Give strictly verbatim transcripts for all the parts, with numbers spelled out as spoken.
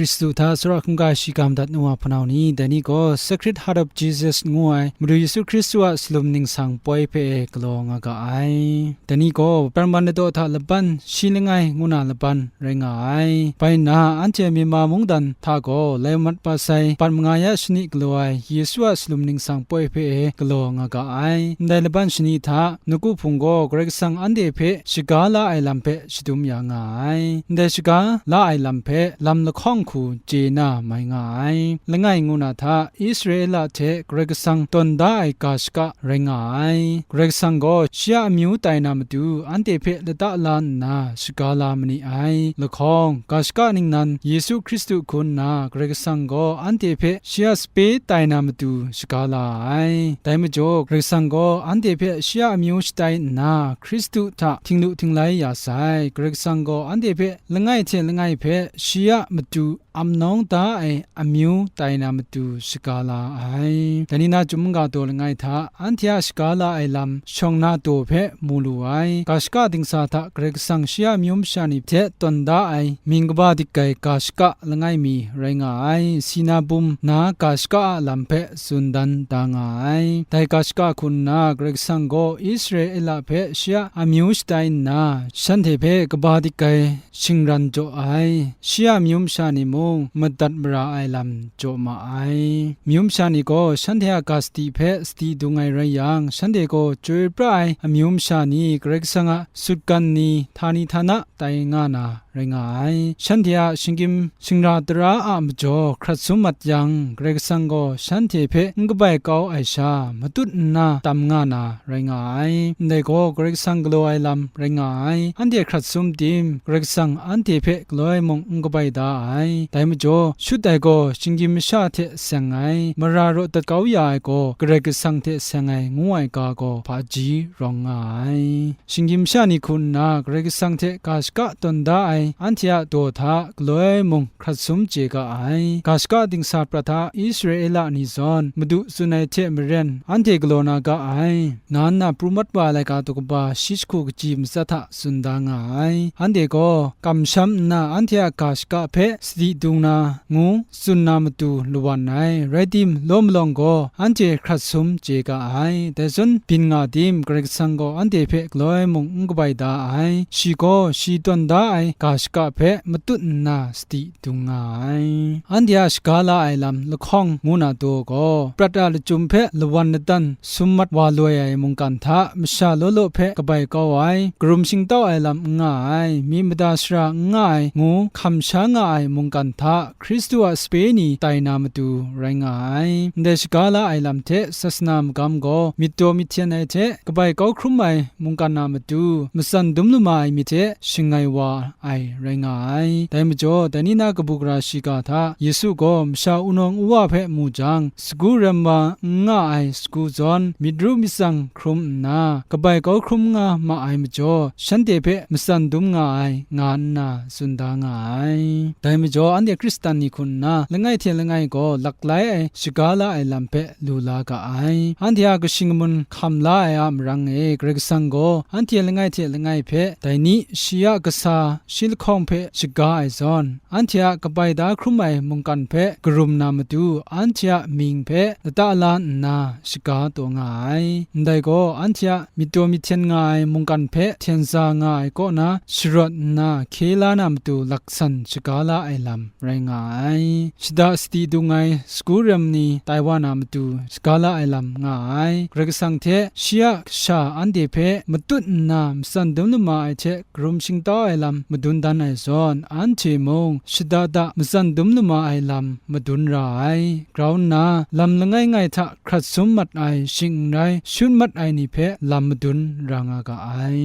Shadu hta tsawra hkungga shi ga madat nu wa hpunau ni, dai ni gaw Sacred Heart of Jesus ngu ai Madu Yesu Hkristu a salum ningsang poi hpe e galaw nga ga ai. Dai ni gaw Pran Wan Ladaw hta laban shi langai ngu na laban rai nga ai. Bai nna, anhte Myanmar mungdan hta gaw lai mat pa sai bat manga ya shani galaw ai Yesu a salum ningsang poi hpe e galaw nga ga ai. Ndai laban shani hta, Nawku Hpung gaw Karai Kasang anhte hpe shaga la ai lam hpe shadum ya nga ai. Ndai shaga la ai lam hpe lam lahkawng hku chye na mai nga ai. Langai ngu na hta, Israela hte Karai Kasang tawn da ai ga shaka rai nga ai. Karai Kasang gaw shi a amyu tai na matu anhte hpe lata la nna shaga la ma ni ai. Lahkawng, ga shaka ningnan Yesu Hkristu hku nna Karai Kasang gaw anhte hpe shi a sape tai na matu shaga la ai. Dai majaw, Karai Kasang gaw anhte hpe shi a amyu shatai nna, Hkristu hta htinglu htinglai ya sai. Karai Kasang gaw anhte hpe langai hte langai hpe shi a matu amnawng da ai amyu tai na matu shaga la ai. Dai ni na chyum mungga daw langai hta, anhte a shaga la ai lam shawng na daw hpe mu lu ai. Ga shaka dingsa hta Karai Kasang shi a amyu masha ni hte tawn da ai mying kaba dik ai ga shaka langai mi rai nga ai. Sina bum na ga shaka a lam hpe tsun dan da nga ai. Dai ga shaka hku nna, Karai Kasang gaw Israela hpe shi a amyu shatai nna, shanhte hpe kaba dik ai shingran jaw ai. Shi a amyu masha ni mung madat mara ai lam jaw ma ai. Amyu masha ni gaw shanhte a ga sadi hpe sadi dung ai rai yang, shanhte gaw chyoi pra ai amyu masha ni Karai Kasang a sutgan ni htani htana tai nga na rai nga ai. Shanhte a shinggyim shingra tara a majaw hkrat sum mat yang, Karai Kasang gaw shanhte hpe n kabai kau ai sha, matut nna tam nga na rai nga ai. Ndai gaw Karai Kasang galaw ai lam rai nga ai. Anhte hkrat sum tim, Karai Kasang anhte hpe galoi mung n kabai da ai. Dai majaw, shut ai gaw shinggyim masha hte seng ai, mara raw dat kau ya ai gaw Karai Kasang hte seng ai, ngu ai ga gaw hpaji rawng nga ai. Shinggyim masha ni hku nna Karai Kasang hte ga shaka tawn da ai anhte a daw hta galoi mung hkrat sum chye ga ai. Ga shaka dingsa prat hta Israela ni zawn Madu tsun ai hte maren anhte galaw na ga ai. Na nna pru mat wa ai laika daw kaba shi jahku kaji matsat hta tsun da nga ai. Anhte gaw kamsham nna anhte a ga shaka hpe sadi dung na ngu tsun na matu lawan ai. Rai tim, law malawng gaw anhte hkrat sum chye ga ai. Dai zawn byin nga tim, Karai Kasang gaw anhte hpe galoi mung n kabai da ai. Shi gaw shi tawn da ai ga shaka hpe matut nna sadi dung nga ai. Anhte a shaga la ai lam lahkawng ngu na daw gaw, prat a lachyum hpe lawan ladan sum mat wa loi ai mungkan hta masha law law hpe kabai kau ai, karum shingtau ai lam n nga ai, myi mada sara n nga ai ngu hkam sha nga ai mungkan hta Hkristu a sape ni tai na matu rai nga ai. Ndai shaga la ai lam hte sasana magam gaw myit daw myit hten ai hte kabai kau hkrum ai mungkan a matu matsan dum lama ai myit hte shangai wa ai rai nga ai. Dai majaw, dai ni na kabu gara shiga hta Yesu gaw masha wunawng uwa hpe mu jang, sagu rem wa n nga ai sagu zawn myit ru myit tsang hkrum nna, kabai kau hkrum nga ma ai majaw, shanhte hpe matsan dum nga ai, nga nna tsun da nga ai. Dai majaw, anhte Hkristan ni hku nna, langai hte langai gaw laklai ai shaga la ai lam hpe lu la ga ai. Anhte a kashing kamun hkam la ai a marang e, Karai Kasang gaw anhte langai hte langai hpe dai ni shi a kasa shi lahkawng hpe shaga ai zawn, anhte a kabai da hkrum ai mungkan hpe karum na matu, anhte a mying hpe lata la nna shaga taw nga ai. Ndai gaw, anhte a myit daw myit hten nga ai mungkan hpe hten za nga ai kaw na sharawt nna hkye la na matu laksan shaga la ai lam rai nga ai. Shada sadi dung ai sagu rem ni tai wa na matu shaga la ai lam nga ai. Karai Kasang hte shi a kasha anhte hpe matut nna matsan dum lama ai hte karum shingtau ai lam madun dan ai zawn, anhte mung shada da matsan dum lama ai lam madun ra ai. Grau nna lam langai ngai hta hkrat sum mat ai shing n rai, shut mat ai ni hpe lam madun ra nga ga ai.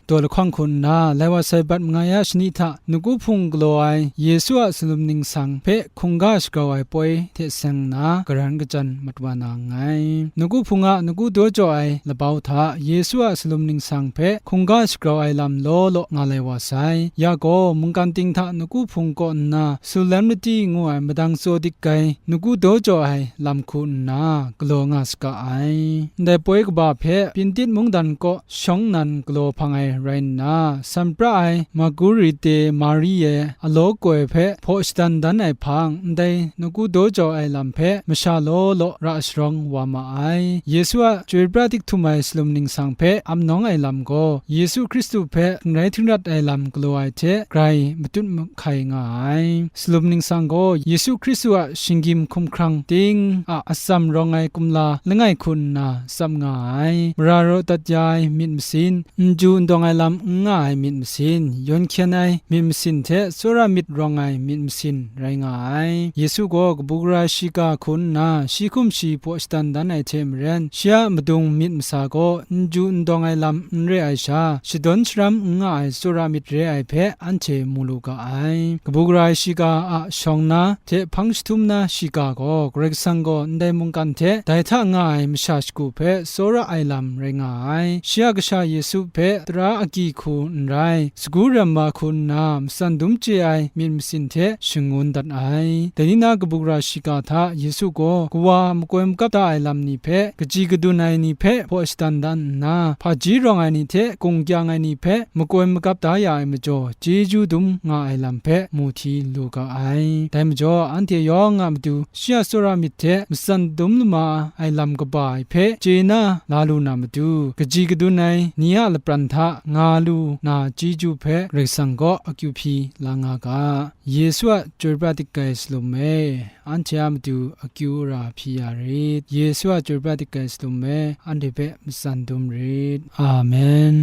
Daw lahkawng hku nna, lai wa sai bat manga ya shani hta Nawku Hpung galaw ai Yesu a salum ningsang hpe hkungga shagrau ai poi hte seng nna, garan kajan mat wa na nngai. Nawku Hpung a nawku daw jaw ai labau hta Yesu a salum ningsang hpe hkungga shagrau ai lam law law nga lai wa sai. gaw mungkan ting hta nawku hpung kaw nna, Sulemniti ngu ai madang tsaw dik ai nawku daw jaw ai lam hku nna galaw nga saga ai. Ndai poi kaba hpe Pintit mungdan kaw shawng nnan galaw hpang ai rai nna, san pra ai Margarite Mari e alaw koi hpe hpaw shadan dan ai hpang, ndai nawku daw jaw ai lam hpe masha law law ra sharawng wa ma ai. Yesu a chyoi pra dik htum ai salum ningsang hpe ap nawng ai lam gaw, Yesu Hkristu hpe n rai htingrat ai lam galaw ai hte grai matut mahkai nga ai. Salum ningsang gaw Yesu Hkristu a shinggyim hkumhkrang ting a atsam rawng ai kumla langai hku nna tsap nga ai. Mara raw dat ya ai myit masin, n ju n dawng ai lam n nga ai myit masin, yawn hkyen ai myit masin hte tsawra myit rawng ai myit masin rai nga ai. Yesu gaw kabu gara shiga hku nna shi hkum shi hpaw shadan dan ai hte maren, shi a madung myit masa gaw n ju n dawng ai lam n re ai sha, shadawn sharam n nga ai tsawra myit re ai hpe anhte mu lu ga ai. Kabu gara shiga a shawng na hte hpang jahtum na shiga gaw, Karai Kasang gaw ndai mungkan hte dai hta nga ai masha shagu hpe tsawra ai lam rai nga ai. Shi a Kasha Yesu hpe tara agyi hku n rai, sagu ramma hku nna matsan dum chye ai myit masin hte shangun dat ai. Dai ni na kabu gara shiga hta Yesu gaw kawa makoi makap da ai lam ni hpe, kaji kadun ai ni hpe hpaw shadan dan nna, hpaji rawng ai ni hte gung kyang ai ni hpe makoi makap da ya ai majaw, chyeju dum nga ai lam hpe mu hti lu ga ai. Dai majaw, anhte yawng a matu shi a tsawra myit hte matsan dum lama ai lam kaba ai hpe chye na la lu na matu, kaji kadun ai ni a lapran hta nga lu na chyeju hpe Karai Kasang kaw akyu hpyi la nga ga. Yesu a chyoi pra dik ai salum e, anhte a matu akyu ara hpyi ya rit. Yesu a chyoi pra dik ai salum e, anhte hpe matsan dum rit. Amen.